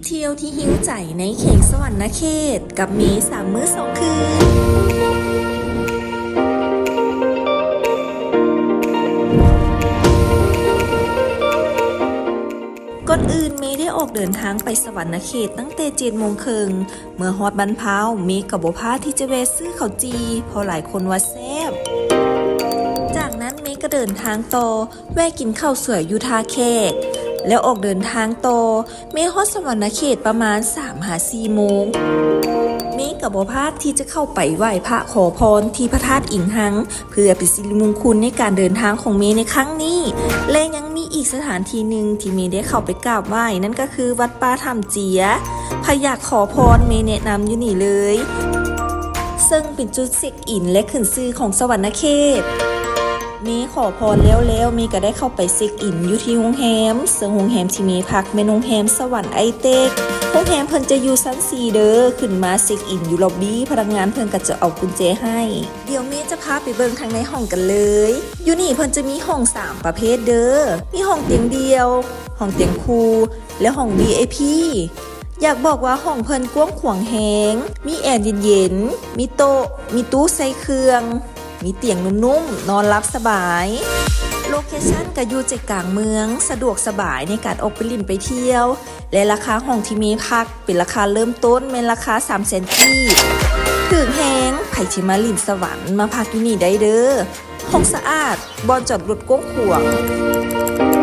ທ່ຽວທີ່ຫິວໃຈໃນແຂວງສະຫວັນນະເຂດ ກັບເມສາມມື້ສອງຄືນ. ກ່ອນອື່ນເມໄດ້ອອກເດີນທາງໄປສະຫວັນນະເຂດຕັ້ງແຕ່ເຈັດໂມງເຄິ່ງ. ເມື່ອຮອດບ້ານພ້າວ ເມກໍບໍ່ພາດທີ່ຈະແວ່ຊື້ເຂົ້າຈີ່ ເພາະຫຼາຍຄົນວ່າແຊບ. ຈາກນັ້ນເມກໍເດີນທາງຕໍ່ ແວ່ກິນເຂົ້າສວຍຢູ່ທ່າແຂກ ແລ້ວອອກເດີນທາງຕໍ່. ເມຮອດສະຫວັນນະເຂດປະມານສາມຫາສີ່ໂມງ. ເມກໍບໍ່ພາດທີ່ຈະເຂົ້າໄປໄຫວ້ພະຂໍພອນທີ່ພະທາດອິງຮັງ ເພື່ອເປັນສິລິມຸງຄຸນໃນການເດີນທາງຂອງເມໃນຄັ້ງນີ້ ແລະ ຍັງມີອີກສະຖານທີ່ໜຶ່ງທີ່ເມໄດ້ເຂົ້າໄປກາບໄຫວ້ ນັ້ນກໍຄືວັດປ່າຖ້ຳເຈຍ. ໃຜຢາກຂໍພອນ ເມແນະນຳຢູ່ນີ້ເລີຍ ເຊິ່ງເປັນຈຸດເຊັກອິນ ແລະ ຂຶ້ນຊື່ຂອງສະຫວັນນະເຂດ. ເມຂໍພອນແລ້ວແລ້ວ ເມກໍໄດ້ເຂົ້າໄປເຊັກອິນຢູ່ທີ່ໂຮງແຮມ ເຊິ່ງໂຮງແຮມທີ່ເມພັກແມ່ນໂຮງແຮມສະຫວັນໄອເຕັກ. ໂຮງແຮມເພິ່ນຈະຢູ່ຊັ້ນສີ່ເດີ. ຂຶ້ນມາເຊັກອິນຢູ່ລັອບບີ ພະນັກງານເພິ່ນກໍຈະເອົາກຸນແຈໃຫ້. ດຽວເມຈະພາໄປເບິ່ງທາງໃນຫ້ອງກັນເລີຍ. ຢູ່ນີ້ເພິ່ນຈະມີຫ້ອງສາມປະເພດເດີ. ມີຫ້ອງຕຽງດ່ຽວ, ຫ້ອງຕຽງຄູ່ ແລະ ຫ້ອງວີໄອພີ. ຢາກບອກວ່າຫ້ອງເພິ່ນກວ້າງຂວາງແຮງ, ມີແອເຢັນໆ, ມີໂຕະ, ມີຕູ້ໃສ່ເຄື່ອງ, ມີຕຽງນຸ້ມໆ ນອນຫຼັບສະບາຍ. ໂລເຄຊັນກໍຢູ່ໃຈກາງເມືອງ, ສະດວກສະບາຍໃນການອອກໄປຫຼິ້ນໄປທ່ຽວ ແລະ ລາຄາຫ້ອງທີ່ເມພັກເປັນລາຄາເລີ່ມຕົ້ນແມ່ນລາຄາສາມແສນກີບ. ຖືກແຮງ, ໃຜທີ່ມາຫຼິ້ນສະຫວັນ ມາພັກຢູ່ນີ້ໄດ້ເດີ. ຫ້ອງສະອາດ, ບ່ອນຈອດລົດກວ້າງຂວາງ.